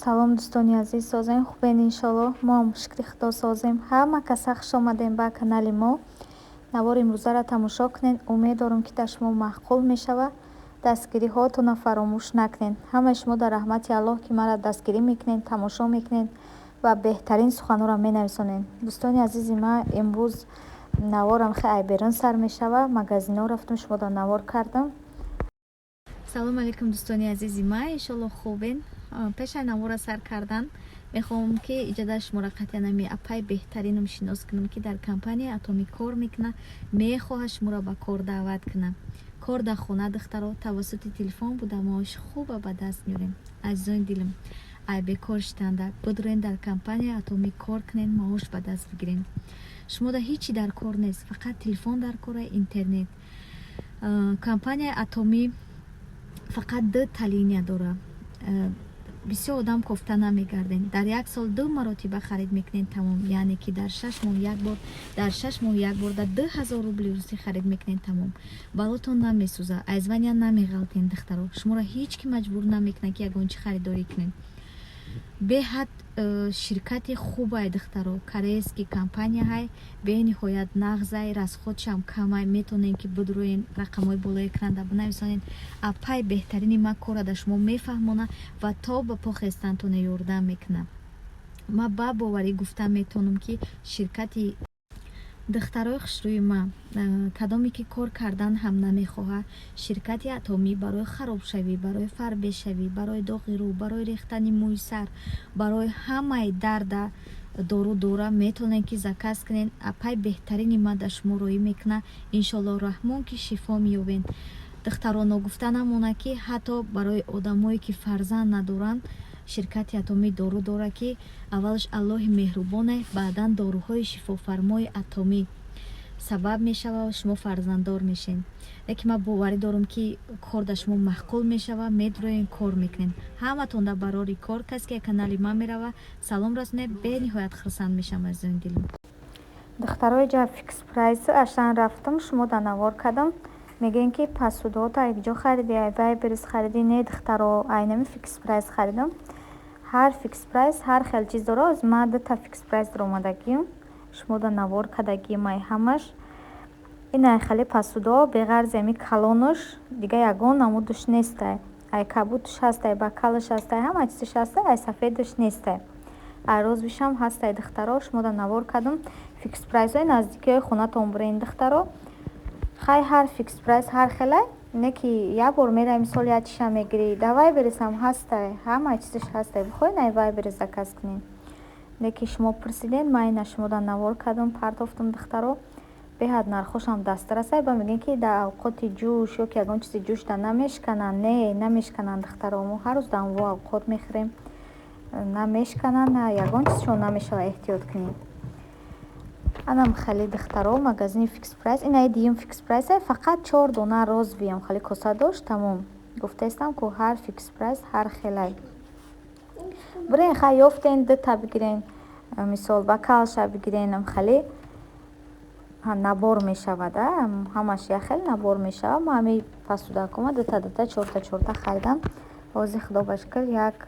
Салом, дӯстони азиз, созем, хубен, иншоллоҳ. Мо ҳам, шукри Худо, созем. Ҳама каса хуш омадем ба канали мо. Навори имрӯзаро тамошо кунед, умед дорам, ки дар шумо маъқул мешавад. Дастгириҳоятонро фаромӯш накунед. Ҳамаи шумо дар раҳмати Аллоҳ, ки маро дастгирӣ мекунед, тамошо мекунед ва беҳтарин суханҳоро менависонед. Дӯстони азизи ман, имрӯз наворам хеле ай берун сар мешавад. Магазинҳо рафтам, шуморо навор кардам. Салому алейкум, дӯстони азизи ман, иншоллоҳ, хубен. Пешаи навора сар кардан мехоҳам, ки иҷода шуморо қатъиянами апай беҳтаринам шинос кунам, ки дар компанияи Атомӣ кор мекунад, мехоҳад шуморо ба кор даъват кунад. Кор дар хона, духтаро, тавассути телефон буда, маоши хуба ба даст меорем. Азизони дилам, ай бекор шитанда бидурен, дар компанияи Атомӣ кор кунен, маош ба даст бигирен. Шумода ҳечи дар кор нест, фақат телефон дар кора, интернет. Компанияи Атомӣ фақат дута линия дорад. Бисёр одам кофта намегардем. Дар як сол ду маротиба харид мекунем, тамом. Яъне ки дар 6 моҳ як бор, дар 6 моҳ як бор дар 2000 рубли русӣ харид мекунем, тамом. Балотон намесӯза, ай звания намеғалтем, духтаро. Шуморо ҳеҷ ки маҷбур намекунад, ки ягон чӣ харидорӣ кунем. Беҳад ширкати хубай, духтаро, корейский компанияҳай, бениҳоят нағзай, расходшам камай. Метавонем, ки бидуроен, рақамҳои болои экранда бинависонед. Апай беҳтарини ма кора дар шумо мефаҳмона ва то ба по хестантоне ёрдам мекунад. Ма ба боварӣ гуфта метавонам, ки ширкати духтарои хушрӯи ма, кадоме ки кор кардан ҳам намехоҳад, ширкати Атомӣ барои харобшавӣ, барои фарбешавӣ, барои доғи рӯ, барои рехтани мӯи сар, барои ҳамаи дарда дору дора. Метавонед, ки заказ кунед. Апай беҳтарини ма дар шумо роӣ мекунад. Иншоаллоҳ раҳмон, ки шифо меёбед. Духтаро, ногуфта намонад, ки ҳатто барои одамое ки фарзанд надоранд, ширкати Атомӣ дору дорад, ки аввалаш Аллоҳи меҳрубоне, баъдан доруҳои шифофармои Атомӣ сабаб мешавад, шумо фарзанддор мешед. Лекин ман боварӣ дорам, ки кор дар шумо маъқул мешавад, медроем, кор мекунем. Ҳаматон дар барори кор. Касе ки канали ман мерава, салом расонед, бениҳоят хурсанд мешавам, азизони дилам. Духтарои ҷа Фикс Прайс ашан рафтам, шумо дар навор кардам. Мегӯем, ки посудаҳото ай куҷо харидӣ? Ай Вайлдберриз харидӣ? Не, духтаро, айнами Фикс Прайс харидам. Ҳар Фикс Прайс ҳар хел чиз дорад. Ман дута Фикс Прайс даромадагим, шумо дар навор кардагим. Ай ҳамаш ин ай хеле посудаҳо, беғарзи ами калонаш, дига ягон намудаш нестай. Ай кабудаш ҳастай, бокалаш ҳастай, ҳама чизаш ҳастай, ай сафедаш нестай, ай розовыйшам ҳастай. Духтаро, шумо дар навор кардам. Фикс Прайсҳои наздикиҳои хонатон бирен, духтаро. Хай, ҳар Фикс Прайс ҳар хелай, не ки як бор меравӣ, мисол, як чиша мегирӣ. Дар Вайлдберризам ҳастай, ҳамаи чизаш ҳастай. Бихоҳед, ай Вайлдберриз заказ кунед. Лекин шумо пурсидед, ман ина шумо дар навор кардам, партофтам. Духтаро, беҳад нархошам дастрасай. Ба мегӯем, ки дар авқоти ҷӯш ё ки ягон чизи ҷӯшда намешкананд. Не, намешкананд, духтаро. Мо ҳар рӯз дар авқот мехӯрем, намешкананд, на ягон чизшон намешавад, эҳтиёт кунед. Анам хеле, духтаро, магазини Фикс Прайс. Инаи дуюм Фикс Прайс, фақат чор дона розовыйам хеле коса дошт, тамом. Гуфтаистам, ку ҳар Фикс Прайс ҳар хелай. Бирен, хай, ёфтен, дута бигирен, мисол, бокалша бигирен, хеле набор мешавад, ҳамаш як хел набор мешавад. Ма ҳами посудакома дута дута, чорта чорта харидам. Ҳозир, худо ба шукр, як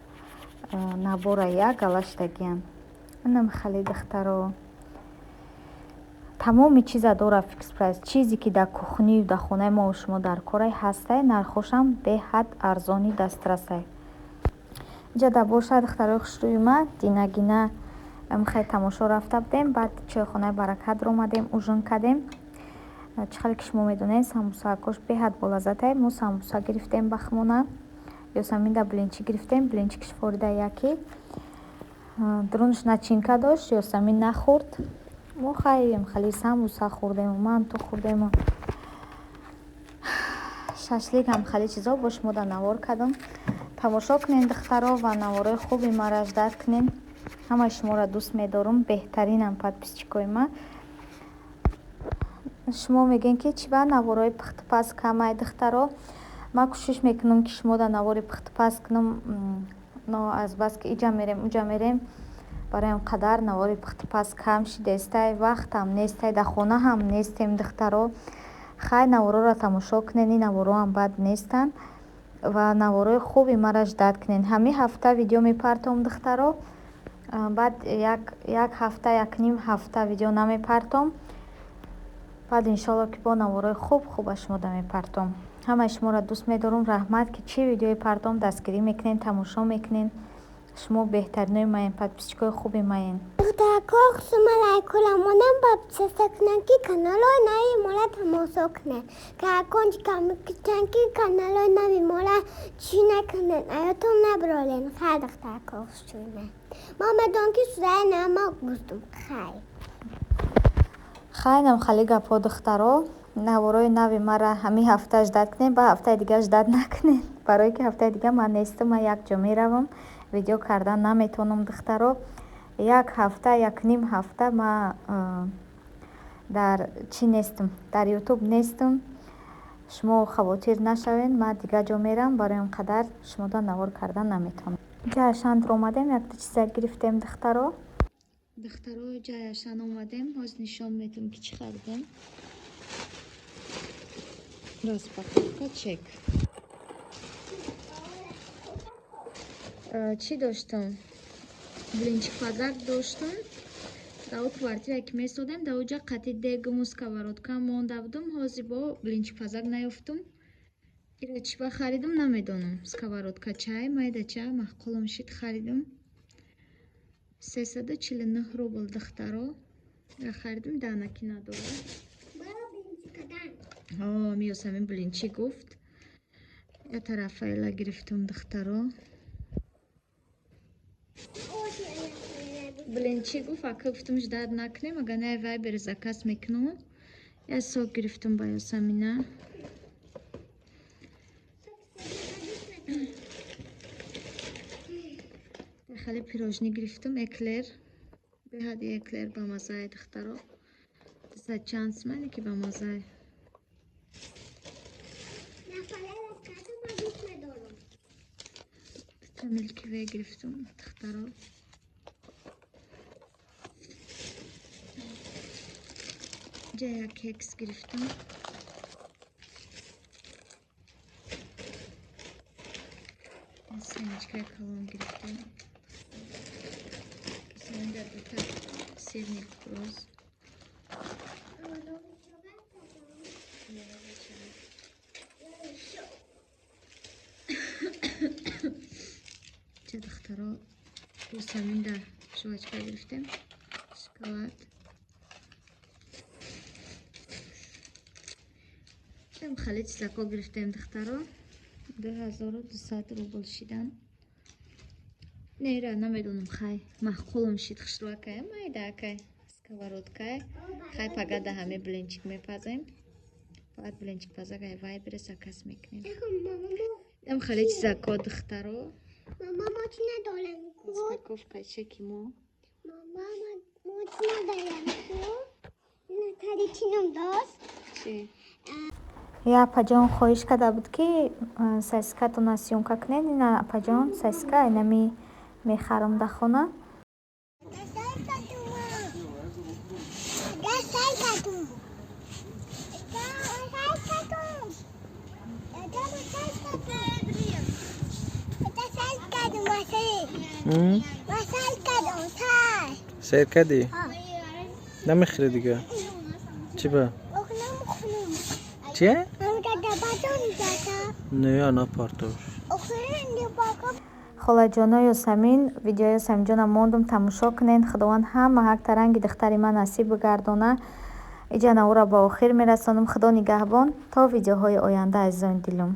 набора як гала шудагиям. Инам хеле, духтаро, тамоми чиза дорад Фикс Прайс. Чизе ки дар кухнию дар хонаи мо шумо дар корай, ҳастай. Нархошам беҳад арзони дастрасай. Иҷа боша, духтарои хушрӯи ма, динагина хеле тамошо рафта будем. Баъд чойхонаи Баракат омадем, ужин кардем. Чӣ хеле ки шумо медонед, самбусакош беҳад болаззатай. Мо самбуса гирифтем ба хумона, Ёсаминда блинчик гирифтем. Блинчикш форида яки дурунаш начинка дошт, Ёсамин нахӯрд. Мо хайм хеле самбуса хӯрдему манту хӯрдему шашлик ҳам хеле чизо. Бо шумо дар навор кардам, тамошо кунед, духтаро, ва наворои хуби маро ждать кунед. Ҳамаи шуморо дӯст медорам, беҳтаринам подписчикои ма. Шумо мегӯед, ки чӣ ба наворои пухтупаз камай? Духтаро, ман кӯшиш мекунам, ки шумо дар навори пухтупаз кунам, но азбаски иҷа мерем, уҷа мерем, барои он қадар навори пухтупаз кам шидестай. Вақтам нестай, дар хона ҳам нестем, духтаро. Хай, навороро тамошо кунед, ин навороам бад нестанд. Ва наворои хуби мара ждать кунед. Ҳамин ҳафта видео мепартом, духтаро, баъд як ҳафта, якним ҳафта видео намепартом. Баъд иншоалло, ки бо наворои хуб хуб аз шумо мепартом. Ҳамаи шуморо дӯст медорам. Раҳмат, ки чӣ видеое партом, дастгирӣ мекунед, тамошо мекунед. Шумо беҳтаринои маен, подписчикои хуби маен. Духтарако, шумо лайкула монам, подписаться кунанд, ки каналои нави моро тамошо кунанд. Колокольчика мекучанд, ки каналои нави моро чӣ накунанд, аётон набарорен. Хай, духтарако, хушчӯйман. Ма медонам, ки сураи нама гуфтум. Хай. Хайнам хали гапҳо, духтаро. Наворои нави мара ҳамин ҳафта ждать кунед, ба ҳафтаи дига ждать накунед, барое ки ҳафтаи дига ман нестам, ман як ҷо меравам, видео кардан наметавонам, духтаро. Як ҳафта, якним ҳафта ма дар чӣ нестам, дар Ютуб нестам. Шумо хавотир нашавед, ман дигар ҷо мерам, барои он қадар шумода навор кардан наметавонам. Ҷа Ашан омадем, якта чиза гирифтем, духтаро. Духтаро, ҷай Ашан омадем, ҳозир нишон метавам, ки чӣ харидем. Распаковка, чек. Чӣ доштам? Блинчик пазак доштам. Дар о квартира, ки месодем, дар оҷа қати дегуму сковородка монда будум. Ҳозир бо блинчик пазак наёфтум. Ира чӣ ба харидум, намедонам. Сковородка чай, майдача, маъқулам шид, харидум. 349 рубл, духтаро. Ира харидум, данаки надорад. Миёсамин блинчик гуфт. Я тарафайла гирифтум, духтаро. Блинчик гуфт, ака, гуфтум, ждать накунем, агар не, Вайбер заказ мекунам. Я сок гирифтум ба Ёсамина. Хеле пирожни гирифтум, эклер. Беҳади эклер ба маззае, духтаро. Дусад чанд сумане, ки ба маззае. Дута Милки Вей гирифтум, духтаро. Ҷа як кекс гирифтум. Семечкаи калон гирифтем. Семечка, дута сырник роз. Ча, духтаро, Ёсаминда жвачка гирифтем. Шоколад. Хеле чизако гирифтем, духтаро. 2200 рубл шидан. Не, ира намедонам, хай маъқулам шид, хушрӯакай, майдаакай, сковородкай. Хай, пага да ҳаме блинчик мепазем. Баъд блинчик пазак ай Вайбере заказ мекунем. Ам хеле чизако, духтаро. Мама, мо чӣ надорем? Распаковка чеки мо. Мама, мо чӣ надорем? Тари чӣ ном дошт? Чӣ? Я апаҷон хоҳиш карда буд, ки сосискатона съёмка кунед. Ина, апаҷон, сосиска инами мехарам дар хона. Сер кардӣ? Намехӯрӣ дига? Чӣ ба? Чие? Не, напартош. Холаҷоно, Ёсамин, видеои Ёсаминҷона мондум, тамошо кунед. Худованд ҳама ҳақта ранги духтари ман насиб бигардона. Иҷа навора ба охир мерасонам. Худо нигаҳбон то видеоҳои оянда, азизони дилум.